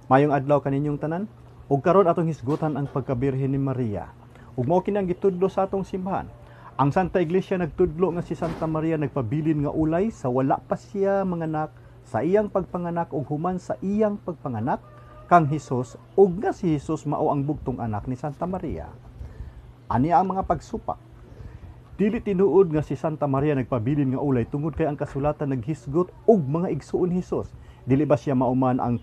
Maayong adlaw kaninyong tanan. Ug karon atong hisgutan ang pagkabirhen ni Maria. Ug mao kini ang gitudlo sa atong simbahan. Ang Santa Iglesia nagtudlo nga si Santa Maria nagpabilin nga ulay sa wala pa siya manganak, sa iyang pagpanganak ug human sa iyang pagpanganak kang Hesus, ug nga si Hesus mao ang bugtong anak ni Santa Maria. Ani ang mga pagsupak. Dili tinuod nga si Santa Maria nagpabilin nga ulay tungod kay ang kasulatan naghisgot og mga igsuon ni Hesus. Dili ba siya mauman ang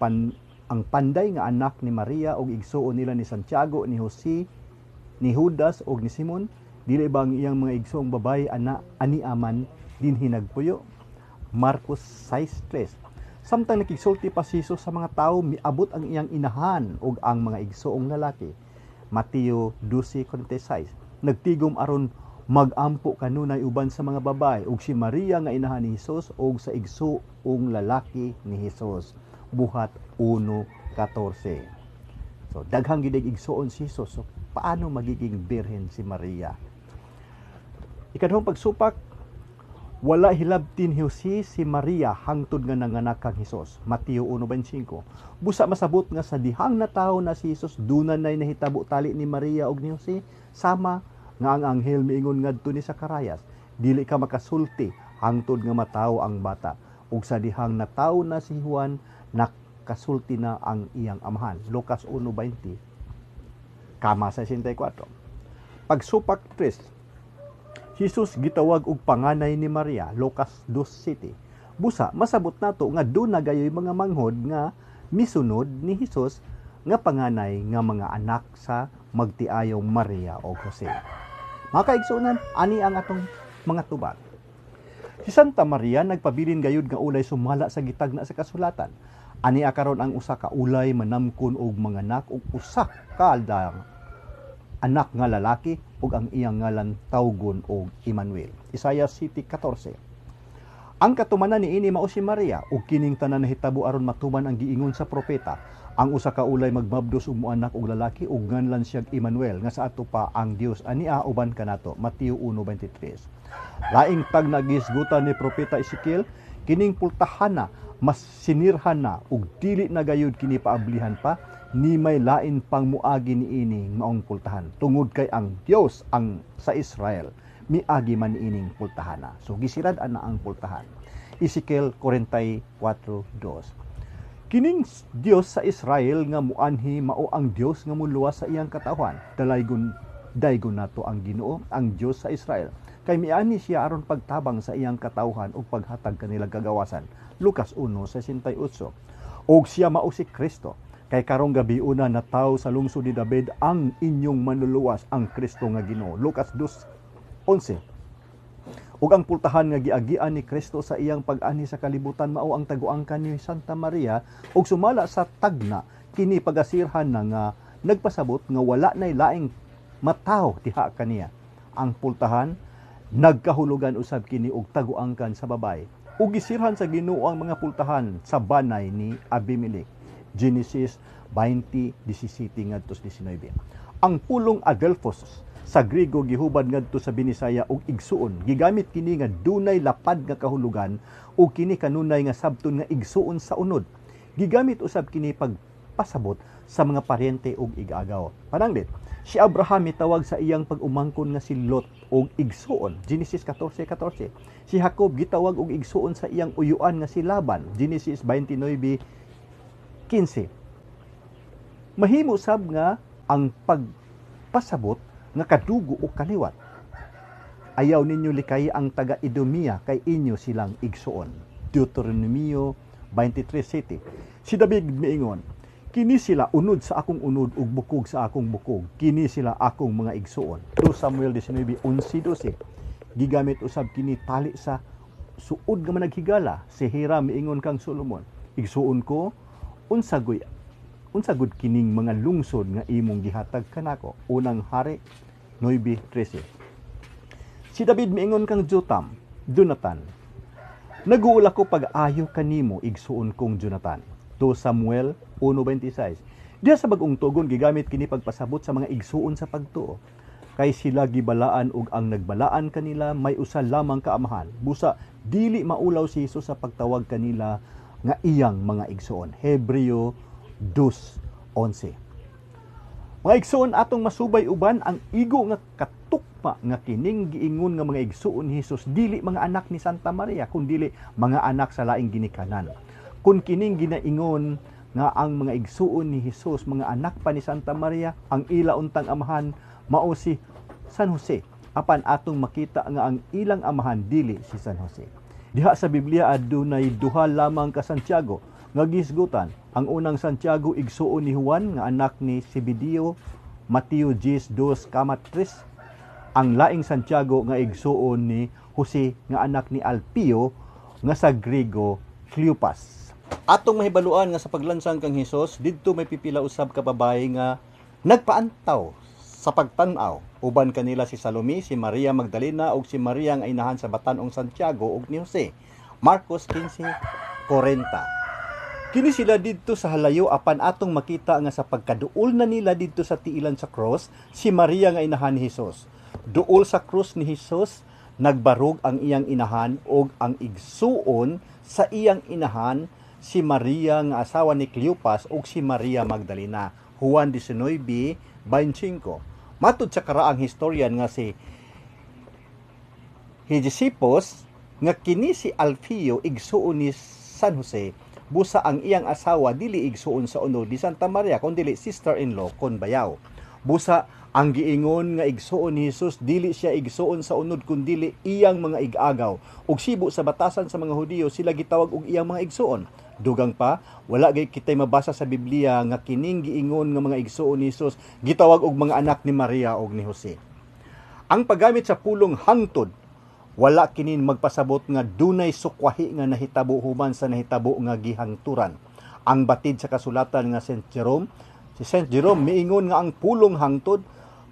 panday nga anak ni Maria ug igsuon nila ni Santiago, ni Jose, ni Judas ug ni Simon? Dili ba ang iyang mga igsuong babaye ana ani aman dinhi nagpuyo? Marcos 6:3. Samtang nakigsulti pa si Jesus sa mga tawo, miabot ang iyang inahan ug ang mga igsuong lalaki. Mateo 12:46. Nagtigom aron magampo kanunay uban sa mga babae ug si Maria nga inahan ni Hesus ug sa igsuong lalaki ni Hesus. Buhat 1:14. So daghang gid igsuon si Jesus. So paano magiging birhen si Maria? Ikaduhang pagsupak, wala hilabtin Jose si Maria hangtod nga nanganak kang Hesus. Mateo 1:25. Busa masabot nga sa dihang natawo na si Hesus, duna nay nahitabo tali ni Maria ug ni Jose, sama nga ang anghel miingon ngadto ni Zacarías, "Dili ka makasulti hangtod nga matawo ang bata." Ug sa dihang natawo na si Juan, nakasulti na ang iyang amahan. Lucas 1:20, kama 64. Pagsupak 3, Jesus gitawag og panganay ni Maria, Lucas 2:7. Busa masabot nato nga duna gayoy mga manghod nga misunod ni Hesus nga panganay nga mga anak sa magtiayong Maria o Jose. Mga kaigsuonan, ani ang atong mga tubag. Si Santa Maria nagpabilin gayud nga ulay sumala sa gitagna sa kasulatan. Ani karon ang usa ka ulay manamkon og manganak og usa ka anak nga lalaki ug ang iyang ngalan tawgon og Emmanuel. Isaiah 7:14. Ang katumanan niini mao si Maria, ug kining tanan nahitabo aron matuman ang giingon sa propeta. Ang usa ka ulay magmabdos ug moanak og lalaki ug nganlan siyag Emmanuel, nga sa ato pa ang Dios ania uban kanato. Mateo 1:23. Laing tagna gihisgutan ni propeta Ezekiel, kining pultahana mas sinirhan na ug dili na gayud kini paablihan pa, ni may lain pang muagi niini maong pultahan, tungod kay ang Dios ang sa Israel miagi man niining pultahana. So gisirad ana ang pultahan. Ezekiel 44:2. Kining Dios sa Israel nga muanhi mao ang Dios nga muluwas sa iyang katawhan. Dalaygon daygon nato ang Ginoo, ang Dios sa Israel. Kay mianhi siya aron pagtabang sa iyang katawhan ug paghatag kanila kagawasan. Lucas 1:68. Og siya mao si Kristo. Kay karong gabi una nataw sa lungsod ni David ang inyong manluluwas, ang Kristo nga Ginoo. Lucas 2:11. Ug ang pultahan nga giagian ni Kristo sa iyang pag-anhi sa kalibutan mao ang taguangkan ni Santa Maria, ug sumala sa tagna kini pagasirhan na nga nagpasabot nga wala nay laing matawo diha kaniya. Ang pultahan nagkahulugan usab kini og taguangkan sa babae. Ug gisirhan sa Ginoo ang mga pultahan sa banay ni Abimelech. Genesis 20:17 ngadto 19. Ang pulong adelphos sa Griego gihubad ngadto sa Binisaya og igsuon. Gigamit kini nga dunay lapad nga kahulugan ug kini kanunay nga sabton nga igsuon sa unod. Gigamit usab kini pagpasabot sa mga paryente ug igagaw. Pananglit, si Abraham mitawag sa iyang pag-umangkon nga si Lot og igsuon. Genesis 14:14. Si Jacob gitawag og igsuon sa iyang uyuan nga si Laban. Genesis 29:15. Mahimo sab nga ang pagpasabot nga kadugo o kaliwat. Ayaw ninyo likay ang taga Idumea kay inyo silang igsuon. Deuteronomio 23:7. Si David miingon, "Kini sila unod sa akong unod ug bukog sa akong bukog. Kini sila akong mga igsuon." 2 Samuel 19:11-12. Gigamit usab kini tali sa suod nga managhigala. Si Hiram miingon kang Solomon, "Igsuon ko, unsa goy unsa gud kining mga lungsod nga imong gihatag kanako?" Unang Hari 9:13. Si David miingon kang Jonathan, "Naguol ako pag-ayo kanimo, igsuon kong Jonathan." 2 Samuel 1:26. Diha sa Bagong Tugon gigamit kini pagpasabot sa mga igsuon sa pagtuo. Kay sila gibalaan ug ang nagbalaan kanila may usa lamang ka amahan. Busa dili maulaw si Jesus sa pagtawag kanila nga iyang mga igsuon. Hebreo 2:11. Mga igsoon, atong masubay uban ang igo nga katukma nga kining giingon nga mga igsoon ni Hesus dili mga anak ni Santa Maria kun dili mga anak sa laing ginikanan. Kun kining ginaingon nga ang mga igsuon ni Hesus mga anak pa ni Santa Maria, ang ila untang amahan mao si San Jose. Apan atong makita nga ang ilang amahan dili si San Jose. Diha sa Biblia adunay duha lamang ka Santiago nga gihisgutan. Ang unang Santiago igsuon ni Juan nga anak ni Zebedeo, Mateo 10:2,3. Ang laing Santiago nga igsuon ni Jose nga anak ni Alpeo nga sa Griego Cleopas. Atong mahibaluan nga sa paglansang kang Hesus, didto may pipila usab ka babae nga nagpaantaw sa pagtan-aw. Uban kanila si Salome, si Maria Magdalena ug si Maria nga inahan sa batan-ong Santiago ug ni Jose. Marcos 15:40. Kini sila didto sa halayo, apan atong makita nga sa pagkaduol na nila didto sa tiilan sa cross si Maria nga inahan ni Hesus. Duol sa krus ni Hesus, nagbarog ang iyang inahan ug ang igsuon sa iyang inahan, si Maria nga asawa ni Cleopas ug si Maria Magdalena. Juan 19:25. Matud sa karaang historian nga si Hegesippus nga kini si Alfeo igsuon ni San Jose, busa ang iyang asawa dili igsuon sa unod ni Santa Maria kun dili sister-in-law kon bayaw. Busa ang giingon nga igsuon ni Jesus dili siya igsuon sa unod kun dili iyang mga igagaw. Ug sibo sa batasan sa mga Hudiyo, sila gitawag og iyang mga igsuon. Dugang pa, wala gay kitay mabasa sa Biblia nga kining giingon nga mga igsuon ni Jesus gitawag og mga anak ni Maria og ni Jose. Ang paggamit sa pulong "hangtod", wala kinin magpasabot nga dunay sukwahi nga nahitabo human sa nahitabo nga gihangturan. Ang batid sa kasulatan nga Saint Jerome, si Saint Jerome miingon nga ang pulong "hangtod"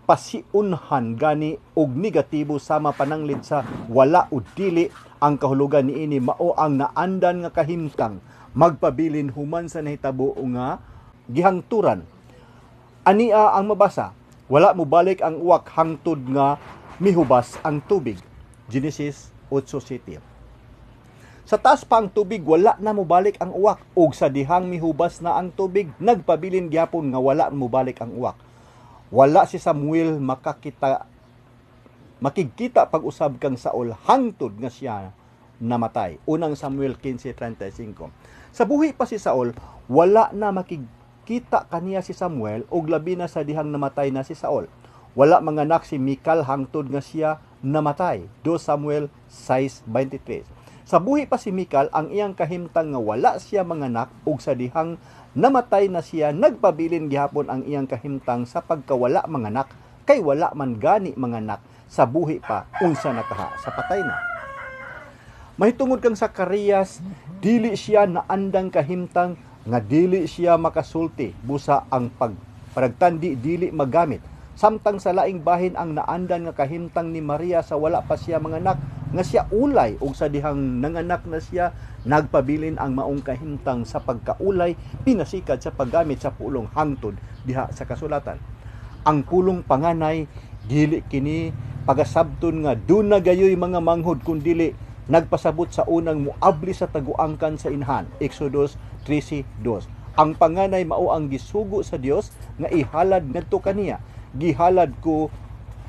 pasiunhan gani og negatibo sama pananglid sa "wala" o "dili". Ang kahulugan niini mao ang naandan nga kahimtang magpabilin human sa nahitabo nga gihangturan. Ania ang mabasa, "Wala mobalik ang uwak hangtod nga mihubas ang tubig." Genesis 8:7. Sa taas pa ang tubig, wala na mobalik ang uwak, ug sa dihang mihubas na ang tubig, nagpabilin gyapon nga wala mobalik ang uwak. Wala si Samuel makigkita pag-usab kang Saul hangtod nga siya namatay. Unang Samuel 15:35. Sa buhi pa si Saul, wala na makigkita kaniya si Samuel, ug labi na sa dihang namatay na si Saul. Wala manganak si Mikal hangtod nga siya namatay. 2 Samuel 6:23. Sa buhi pa si Mikal, ang iyang kahimtang nga wala siya manganak, ug sa dihang namatay na siya, nagpabilin gihapon ang iyang kahimtang sa pagkawala manganak, kay wala man gani manganak sa buhi pa, unsa na kaha sa patay na. Mahitungod kang Zacarias, dili siya naandang kahimtang nga dili siya makasulti, busa ang pagparagtandi dili magamit. Samtang sa laing bahin, ang naandan nga kahimtang ni Maria sa wala pa siya manganak nga siya ulay, ug sa dihang nanganak na siya, nagpabilin ang maong kahimtang sa pagkaulay pinasikad sa paggamit sa pulong "hangtod" diha sa kasulatan. Ang pulong "panganay", dili kini pagasabton nga duna gayoy mga manghod kun dili nagpasabot sa unang muabli sa taguangkan sa inahan. Exodus 13:2. Ang panganay mao ang gisugo sa Dios nga ihalad ngadto kaniya. "Gihalad ko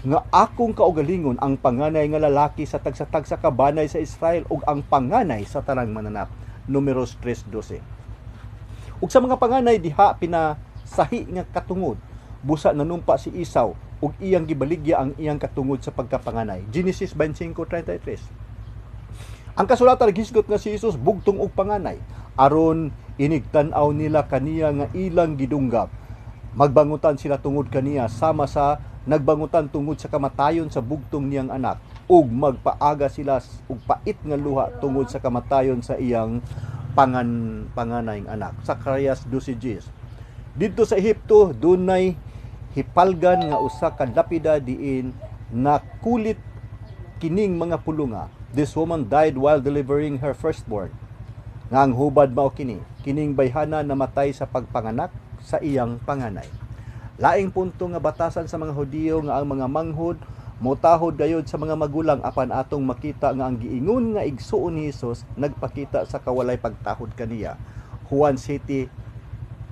nga akong kaugalingon ang panganay nga lalaki sa tagsa-tagsa ka banay sa Israel ug ang panganay sa tanang mananap." Numeros 3:12. Ug sa mga panganay diha pinasahi nga katungod, busa nanumpa si Esau ug iyang gibaligya ang iyang katungod sa pagkapanganay. Genesis 25:33. Ang kasulatan naghisgot nga si Jesus bugtong og panganay aron inigtan-aw nila kaniya nga ilang gidunggap, magbangutan sila tungod kaniya sama sa nagbangutan tungod sa kamatayon sa bugtong niyang anak, ug magpaaga sila og pait nga luha tungod sa kamatayon sa iyang panganayng anak. Zacarias 12:10. Didto sa Ehipto dunay hipalgan nga usa ka lapida diin nakulit kining mga pulunga, "This woman died while delivering her firstborn." Nga ang hubad mao kini, kining bayhana namatay sa pagpanganak sa iyang panganay. Laing punto nga batasan sa mga Hudiyo nga ang mga manghod motahod gayod sa mga magulang, apan atong makita nga ang giingon nga igsuon ni Hesus nagpakita sa kawalay pagtahod kaniya. Juan 7.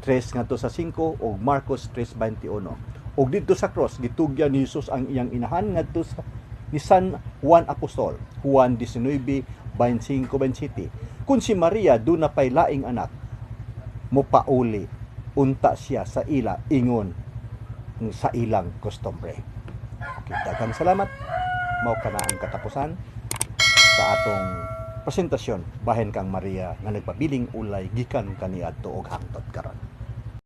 3 ngadto sa 5 ug Marcos 3:21. Ug didto sa cross gitugyan ni Jesus ang iyang inahan ngadto sa ni San Juan Apostol, Juan 19:25-27. Kung si Maria duna pay laing anak, mopauli unta siya sa ila ingon sa ilang kostumbre. Okay, daghang salamat. Mao kana ang katapusan sa atong presentasyon bahin kang Maria nga nagpabiling ulay gikan kaniadto og hangtod karon.